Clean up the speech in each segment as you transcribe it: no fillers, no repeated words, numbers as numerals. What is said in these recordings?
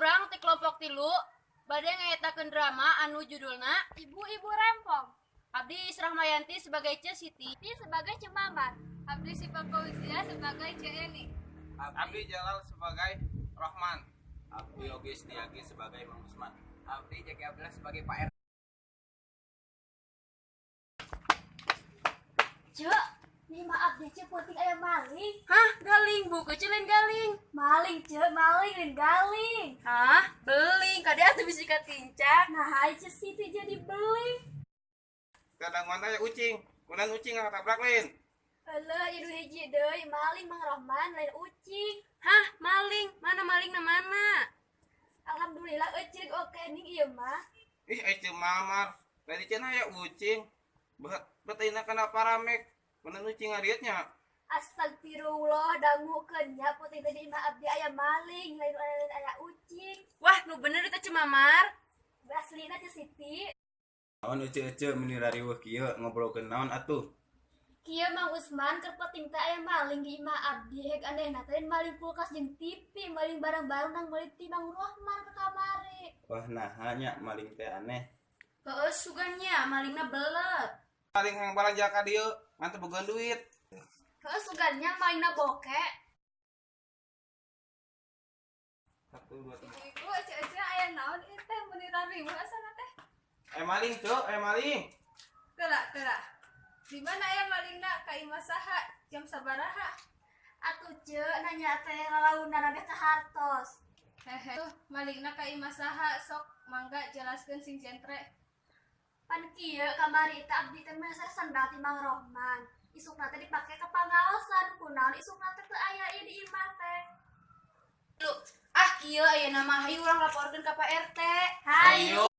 Urang ti kelompok 3 bade ngaetakeun drama anu judulna Ibu-ibu Rempong. Abdi Israhmayanti sebagai Ce Siti, Abdi sebagai Cemamar, Abdi Sipa Fauzia sebagai Ce Eni, Abdi Jalal sebagai Rohman, Abdi Yogi Setiagi sebagai Mang Usman, Abdi Jaki Abdullah sebagai Pak R. Cek, nih maaf deh Cek, penting aya maling. Hah, galing bu, kecilin galing. Maling Cek, maling lain galing. Hah, beling, kade atuh bisi katincak. Nah, ai Ce Siti jadi beling. Kadang aya ucing, kunan ucing tabrak lain. Eleuh, ieu nu hiji deui maling Mang Rohman lain ucing. Hah, maling, mana maling na mana? Alhamdulillah euceung oke ning ieu mah. Ih, ai Ceu Mamar, tadi cenah aya ucing. Behet bet ayeuna kana paramek, kunan ucing ngariet nya. Astagfirullah, dangukeun nya peuting teh di imah abdi aya maling, lain lain aya ucing. Wah, nu bener itu Cemamar. Aslina Ce Siti. Naon ece-ece meni rariweuh kieu ngobrolkeun naon atuh? Kieu Mang Usman keur peuting teh aya maling di imah abdi, heg anehna teh maling kulkas jeung TV, maling barang-barang nang meuli ti Mang Rohman ke kamari. Wah, naha nya maling teh aneh. Heeh, sugan nya malingna belet. Maling hayang balanja ka dieu, ngan teu boga duit. Heeh, sugan nya malingna boke. 1 2 3. Ibu, ece-ece aya naon ieu teh meuni rariweuh asana teh? Eh maling, Cuk, eh maling. Tela, tela. Di mana aya malingna ka imah saha? Jam sabaraha? Atuh Ceu nanya teh lalaunan abeh ka hartos. Hehe. Tuh, malingna ka imah saha? Sok mangga jelaskeun sing jentre. Pan kieu kamari teh abdi teh meser sendal ti Mang Rohman. Isukna teh dipake ka pangaosan, kunaon isukna teh teu aya ieu di imah teh. Lu, ah kieu ayeuna mah hayu urang laporkeun ka Pak RT. Hayu.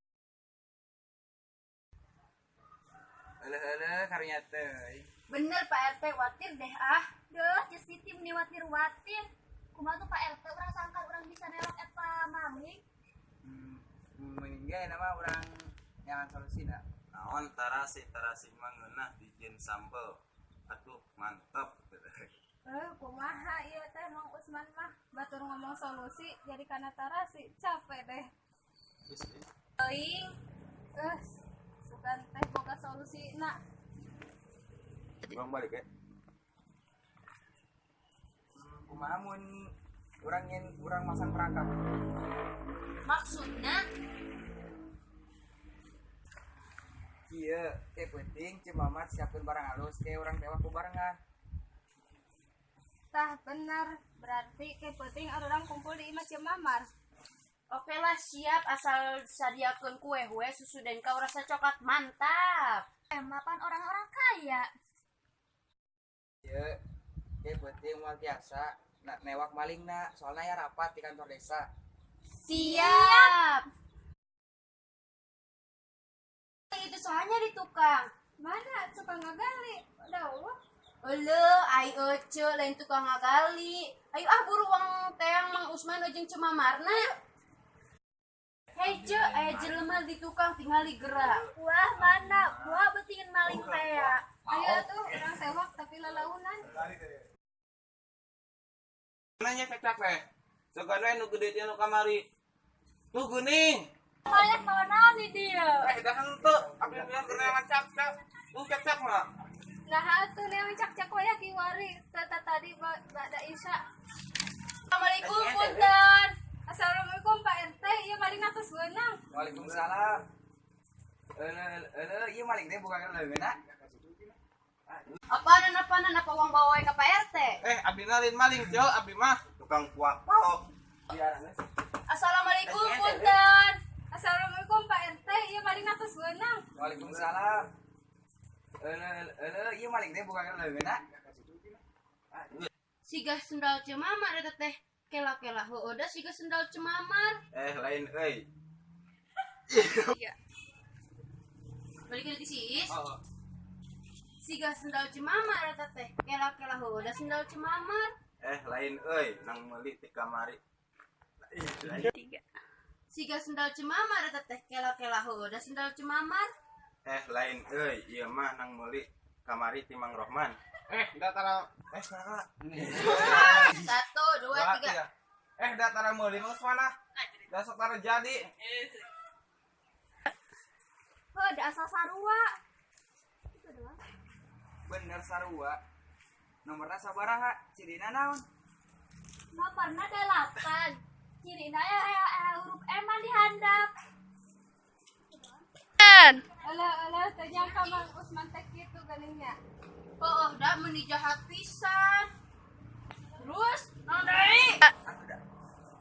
Eleuh-eleuh karunya teh. Bener Pak RT, watir deh ah. Duh, Ce Siti meni watir-watir. Kumaha tuh Pak RT urang sangkan urang bisa newak eta maling? Mending ge nama urang nyangan solusina. Naon tarasi tarasi mah ngeunah dijieun sambel. Atuh mantap. Kumaha ieu teh Mang Usman mah batur ngomong solusi jadi kana tarasi, capek deh. Teuing. Sugan teh boga solusina. Urang balik ya. Kumaha mun urang nyen urang masang perangkap? Maksudna? Kieu, ke peuting Ceu Mamar siapkeun barang halus ke urang tewak ku barengan. Tah bener, berarti ke peuting urang kumpul di imah Ceu Mamar. Oke lah siap asal sadiakeun kue we susu dan kau rasa coklat mantap. Mapan orang-orang kaya. Kieu, ke peuting moal tiasa na, newak malingna soalna ya rapat di kantor desa. Siap. Itu soalnya di tukang. Mana tukang ngagali? Udah. Eleuh, ai ece lain tukang ngagali. Ayo ah buru wang teang Mang Usman jeung Ceu Mamarna. Hei Ce, aya jelema di tukang tingali gerak. Wah, mana? Wah, beutingin maling teh ya. Ayo tuh urang tewak tapi lalaunan. Nanya cekcak teh. Sugan we nu gede teh nu kamari. Tuh geuning. Banyak mawa naon di dieu. Eh, dah henteu. Abdi bilang geunangan cakcak. Tuh cakcak mah. Nah, atuh neang cak-cak we ya kiwari tata tadi bada Isya. Assalamualaikum punten. Assalamualaikum Pak RT, ieu maling atos beunang. Waalaikumsalam. Eleuh eleuh ieu maling teh bukan leungeunna. Apaanan apaanan apa uang bawa we ka Pak RT? Eh, abdi lain maling, Ceu, abdi mah Tukang kuak paok. Assalamualaikum punten. Assalamualaikum Pak RT, ieu maling atos beunang. Waalaikumsalam. Eleuh eleuh ieu maling teh bukan leungeunna. Siga sendal Ceu Mamar eta teh. Kela-kela heueuh da siga sendal Ceu Mamar. Eh lain euy. Iya. Balik ke si Is. Oh. Siga sendal Ceu Mamar eta teh. Kela-kela heueuh da sendal Ceu Mamar. Eh lain euy nang meuli ti kamari. Ih, lain. Siga sendal Ceu Mamar eta teh. Kela-kela heueuh da sendal Ceu Mamar. Eh lain euy, ieu mah nang meuli kamari ti Mang Rohman. Eh, datara eh salah. 1 2 3. Eh, datara meuli mah mana? Da sok tara jadi. Heuh, da asal sarua. Itu doang. Bener sarua. Nomorna sabaraha? Cirina naon? Nomorna 8. Cirina aya huruf M di handap. Alah alah teu nyangka Mang Usman teh kitu geuning nya. Oh, da meuni jahat pisan. Terus, naon deui?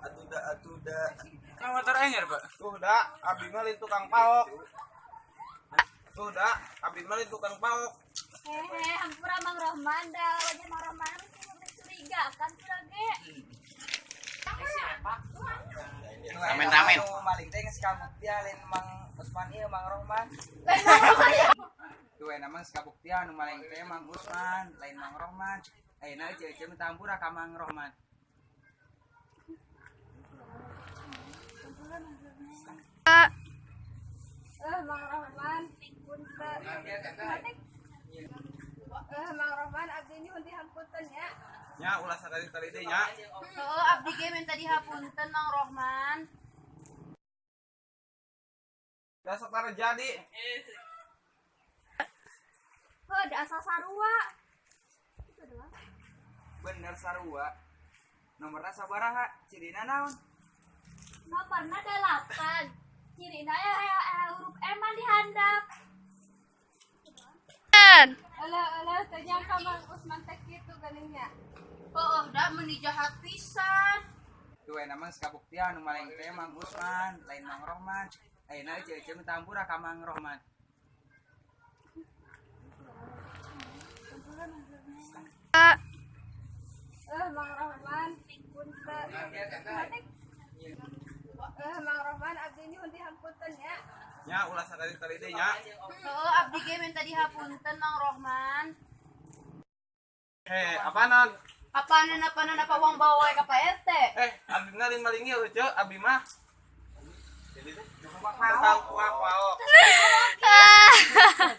Atuh da atuh da. Nah, motor anyar, Pak. Tuh da, abdi mah lain tukang paok. Tuh da, abdi mah lain tukang paok. Hehe, hampura Mang Rohman da wajah Mang Rohman mencurigakan pula ge. Amin, amin. Maling teh geus kabuktian lain Mang Usman ieu Mang Rohman. Tuh eta mah geus kabuktian nu maling teh Mang Usman, lain Mang Rohman. Ayeuna ece-ece minta ampura ka Mang Rohman. Mang Rohman punten. Mang Rohman abdi nyuhun dihampunten nya. Nya ulah sakali-kali deui nya. Heeh, abdi ge minta dihapunten Mang Rohman. Da sok tara jadi. Heuh, da asal sarua. Itu doang. Bener sarua. Nomorna sabaraha? Cirina naon? Nomorna 8. Cirina aya huruf M di handap. Alah alah teu nyangka Mang Usman teh kitu geuning nya. Oh, da meuni jahat pisan. Tuh eta mah geus kabuktian nu maling teh Mang Usman, lain Mang Rohman. Ayeuna ece-ece minta ampura ka Mang Rohman. Mang Rohman punten. Mang Rohman abdi nyuhun dihampunten nya. Nya ulah sakali-kali deui nya. Heeh, abdi ge minta dihapunten Mang Rohman. Heh, apaanan? Apaanan apaanan apa uang bawa ka Pak RT? Eh, abdi mah lain maling ieu, Ceu, abdi mah. Tukang kuak paok.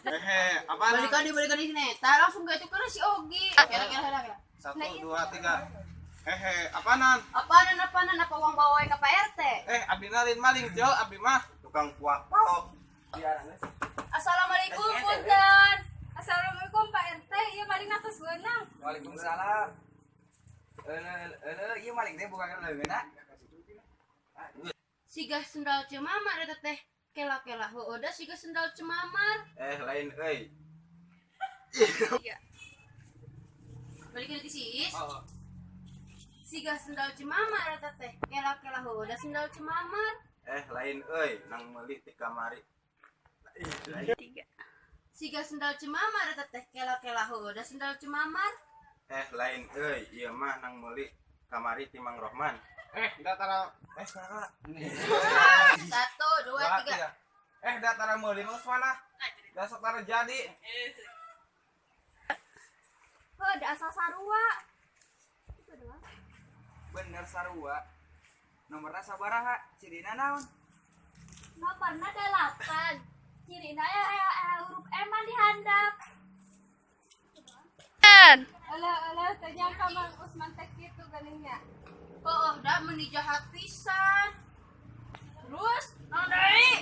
Hehe, apaanan? Balikan di sini. Tah langsung gak tuker si Ogi. Kira-kira kira. 1 2 3. Hehe, apaanan? Apaanan apaanan apa uang bawa ka Pak RT? Eh, abdi mah lain maling, Ceu, abdi mah Tukang kuak paok. Assalamualaikum punten. Assalamualaikum Pak RT, ieu maling atos beunang. Waalaikumsalam. Euleuh ieu maling teh bukan leuleuna. Siga sendal cemamar eta teh. Kela-kela heueuh da siga sendal cemamar. Eh, lain euy. Balikin ke si Is. Oh. Siga sendal cemamar eta teh. Kela-kela heueuh da sendal cemamar. Eh, lain euy, nang meuli ti kamari. Siga sendal cemamar eta teh. Kela-kela heueuh da sendal cemamar. Eh, lain euy, ieu mah nang meuli kamari ti Mang Rohman. Eh, da tara eh salah. 1 2 3. Eh, da tara meuli Mang Usman ah. Da sok tara jadi. Heuh, da asal sarua. Itu doang. Bener sarua. Nomorna sabaraha? Cirina naon? Nomorna 8. Cirina aya huruf M di handap. Alah alah teu nyangka Mang Usman teh kitu geuning nya. Oh, da meuni jahat pisan. Terus, naon deui?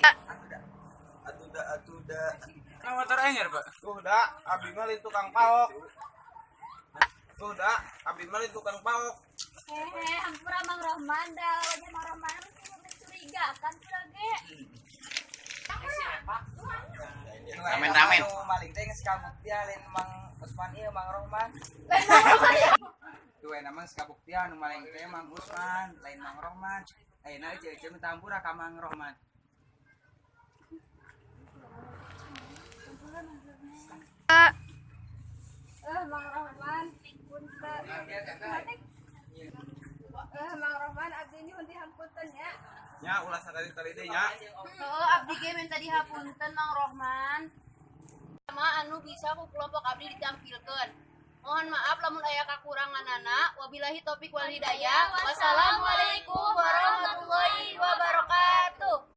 Atuh da atuh da. Nah, motor anyar, Pak. Tuh da, abdi mah lain tukang paok. Tuh da, abdi mah lain tukang paok. Hehe, hampura Mang Rohman da wajah Mang Rohman mencurigakan pula ge. Amin, amin. Maling teh geus kabuktian lain Mang Usman ieu Mang Rohman. Tuh eta mah geus kabuktian nu maling teh Mang Usman, lain Mang Rohman. Ayeuna ece-ece minta ampura ka Mang Rohman. Mang Rohman punten. Mang Rohman abdi nyuhun dihampunten nya. Nya ulah sakali-kali deui nya. Heeh, abdi ge minta dihapunten Mang Rohman. Sama anu bisa ku kelompok abdi ditampilkeun. Mohon maaf lamun aya kakuranganana. Wabillahi taufik wal hidayah. Wassalamualaikum warahmatullahi wabarakatuh.